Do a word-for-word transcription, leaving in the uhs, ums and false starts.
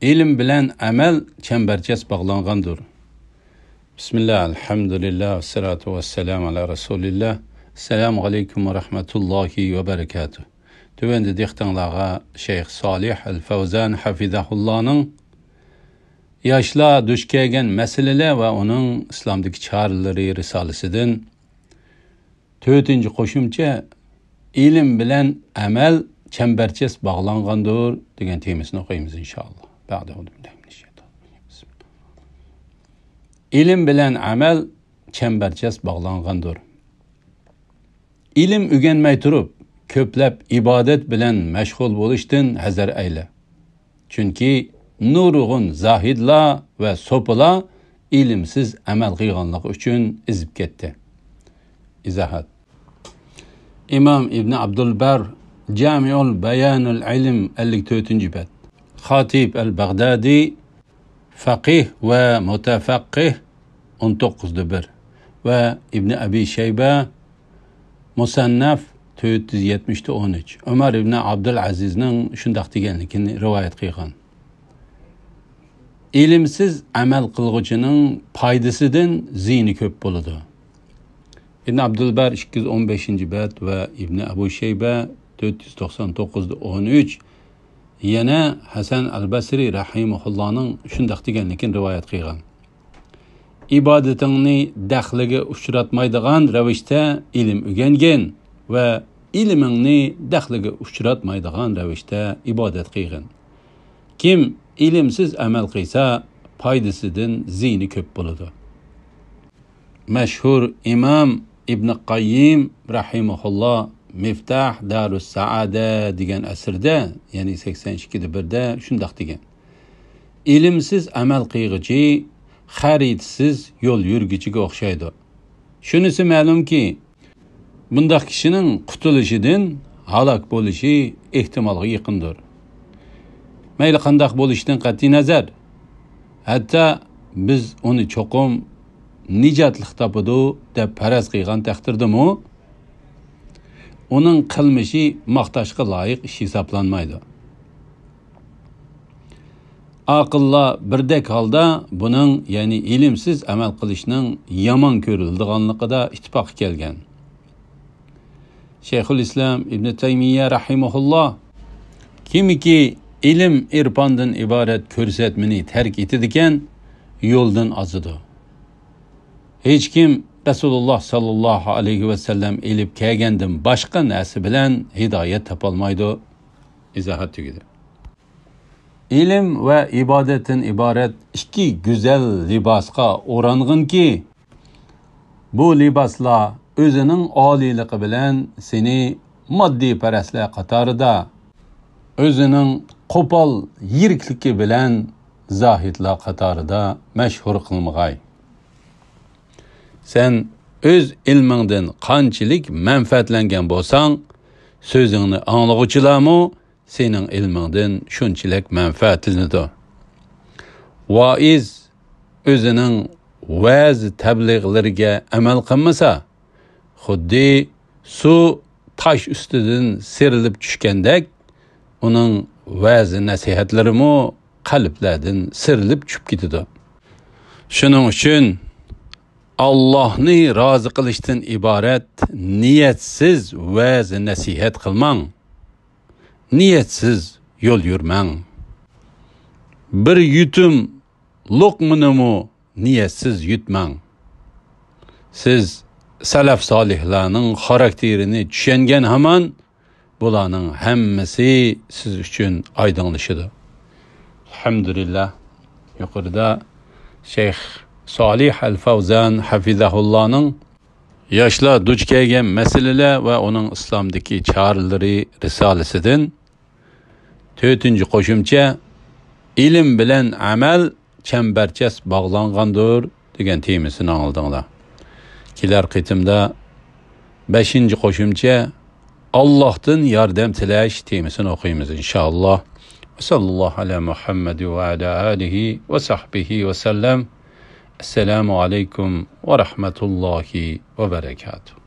ئىلىم بىلەن ئەمەل چەمبەرچاس باغلانغاندۇر. بىسمىللا، ئەلھەمدۇلىللا، ۋەسسالاتۇ ۋەسسالامۇ ئالا رەسۇلىللا. ئەسسالامۇ ئەلەيكۇم ۋە رەھمەتۇللاھى ۋە بەرىكاتۇھ. تۆۋەندە دىققىتىڭلارغا شەيخ سالىھ ئەل فەۋزان ھەفىزەھۇللانىڭ ياشلار دۇچ كەلگەن مەسىلىلەر ۋە ئۇنىڭ ئىسلامدىكى چارىلىرى رىسالىسىدىن تۆتىنچى قوشۇمچە، ئىلىم بىلەن ئەمەل چەمبەرچاس باغلانغاندۇر دېگەن تېمىسىنى ئوقۇيمىز ئىنشائاللا. بەئدە ئەئۇزۇ بىللاھى مىنەششەيتانىر رەجىم. بىسمىللاھ. ئىلىم بىلەن ئەمەل چەمبەرچاس باغلانغاندۇر. ئىلىم ئۆگەنمەي تۇرۇپ، كۆپلەپ ئىبادەت بىلەن مەشغۇل بولۇشتىن ھەزەر ئەيلە. چۈنكى نۇرغۇن زاھىدلار ۋە سوپىلار ئىلىمسىز ئەمەل قىلغانلىقى ئۈچۈن ئېزىپ كەتتى. ئىزاھات. ئىمام ئىبنى ئابدۇلبەر، جامىئۇل بايانۇل ئىلم، ئەللىك تۆتىنچى بەت. خاتىب ئەل بەغدادى، فەقىھ ۋە مۇتەفەققىھ، ئون توققۇزدا بىر ۋە ئىبنى ئەبى شەيبە، مۇسەننەف، تۆت يۈز يەتمىشتە ئون ئۈچ، ئۆمەر ئىبنى ئابدۇل ئەزىزنىڭ شۇنداق دېگەنلىكىنى رىۋايەت قىلغان. ئىلىمسىز ئەمەل قىلغۇچىنىڭ پايدىسىدىن زىيىنى كۆپ بولىدۇ. ئىبن ئابدۇلبەر ئىككى يۈز ئون بەشىنچى بەت ۋە ئىبنى ئەبۇ شەيبە تۆت يۈز توقسان توققۇزدا ئون ئۈچ، يەنە ھەسەن ئەل بەسرى رەھىمەھۇللانىڭ شۇنداق دېگەنلىكىنى رىۋايەت قىلغان. ئىبادىتىڭنى دەخلىگە ئۇچراتمايدىغان رەۋىشتە ئىلىم ئۆگەنگىن ۋە ئىلمىڭنى دەخلىگە ئۇچراتمايدىغان رەۋىشتە ئىبادەت قىلغىن. كىم ئىلىمسىز ئەمەل قىلسا، پايدىسىدىن زىيىنى كۆپ بولىدۇ. مەشھۇر ئىمام ئىبنى قەييىم رەھىمەھۇللا مىفتاھ دارۇس سائادە دېگەن ئەسىرىدە، يەنى سەكسەن ئىككىدە بىردە شۇنداق دېگەن: ئىلىمسىز ئەمەل قىلغۇچى خەرىتىسىز يول يۈرگۈچىگە ئوخشايدۇ. شۇنىسى مەلۇمكى، بۇنداق كىشىنىڭ قۇتۇلۇشىدىن ھالاك بولۇشى ئېھتىمالغا يېقىندۇر. مەيلى قانداق بولۇشىدىن قەتئىينەزەر، ھەتتا بىز ئۇنى چوقۇم نىجاتلىق تاپىدۇ دەپ پەرەز قىلغان تەقدىردىمۇ، ئۇنىڭ قىلمىشى ماختاشقا لايىق ئىش ھېسابلانمايدۇ. ئاقىللار بىردەك ھالدا بۇنىڭ، يەنى ئىلىمسىز ئەمەل قىلىشنىڭ يامان كۆرۈلىدىغانلىقىدا ئىتتىپاققا كەلگەن. شەيخۇل ئىسلام ئىبنى تەيمىيە رەھىمەھۇللا: كىمكى ئىلىم ئىرپاندىن ئىبارەت كۆرسەتمىنى تەرك ئېتىدىكەن، يولدىن ئازىدۇ. ھېچكىم رەسۇلۇللا ساللاللاھۇ ئەلەيھى ۋەسەللەم ئېلىپ كەلگەندىن باشقا نەرسە بىلەن ھىدايەت تاپالمايدۇ. ئىزاھات تۈگىدى. ئىلىم ۋە ئىبادەتتىن ئىبارەت ئىككى گۈزەل لىباسقا ئورانغىنكى، بۇ لىباسلار ئۆزىنىڭ ئالىيلىقى بىلەن سېنى ماددىيپەرەسلەر قاتارىدا، ئۆزىنىڭ قوپال يىرىكلىكى بىلەن زاھىدلار قاتارىدا مەشھۇر قىلمىغاي. سەن ئۆز ئىلمىڭدىن قانچىلىك مەنپەئەتلەنگەن بولساڭ، سۆزۈڭنى ئاڭلىغۇچىلارمۇ سېنىڭ ئىلمىڭدىن شۇنچىلىك مەنپەئەتلىنىدۇ. ۋائىز ئۆزىنىڭ ۋەز تەبلىغلىرىگە ئەمەل قىلمىسا، خۇددى سۇ تاش ئۈستىدىن سىيرىلىپ چۈشكەندەك، ئۇنىڭ ۋەز نەسىھەتلىرىمۇ قەلبلەردىن سىيرىلىپ چۈشۈپ كېتىدۇ. شۇنىڭ ئۈچۈن ئاللاھنى رازى قىلىشتىن ئىبارەت نىيەتسىز ۋەز نەسىھەت قىلماڭ. نىيەتسىز يول يۈرمەڭ. بىر يۇتۇم لوقمىنىمۇ نىيەتسىز يۇتماڭ. سىز سەلەف سالىھلارنىڭ خاراكتېرىنى چۈشەنگەن ھامان، بۇلارنىڭ ھەممىسى سىز ئۈچۈن ئايدىڭلىشىدۇ. ئەلھەمدۇلىللا، يۇقىرىدا شەيخ سالىھ ئەل فەۋزان ھەفىزەھۇللانىڭ ياشلار دۇچ كەلگەن مەسىلىلەر ۋە ئۇنىڭ ئىسلامدىكى چارىلىرى رىسالىسىدىن تۆتىنچى قوشۇمچە، ئىلىم بىلەن ئەمەل چەمبەرچاس باغلانغاندۇر دېگەن تېمىسىنى ئاڭلىدىڭلار. كېلەر قېتىمدا بەشىنچى قوشۇمچە، ئاللاھتىن ياردەم تىلەش تېمىسىنى ئوقۇيمىز، ئىنشائاللا. ۋە ساللاللاھۇ ئەلا مۇھەممەد ۋە ئەلا ئالىھى ۋە سەھبىھى ۋە سەللەم. ئەسسالامۇ ئەلەيكۇم ۋە رەھمەتۇللاھى ۋە بەرەكاتۇھ.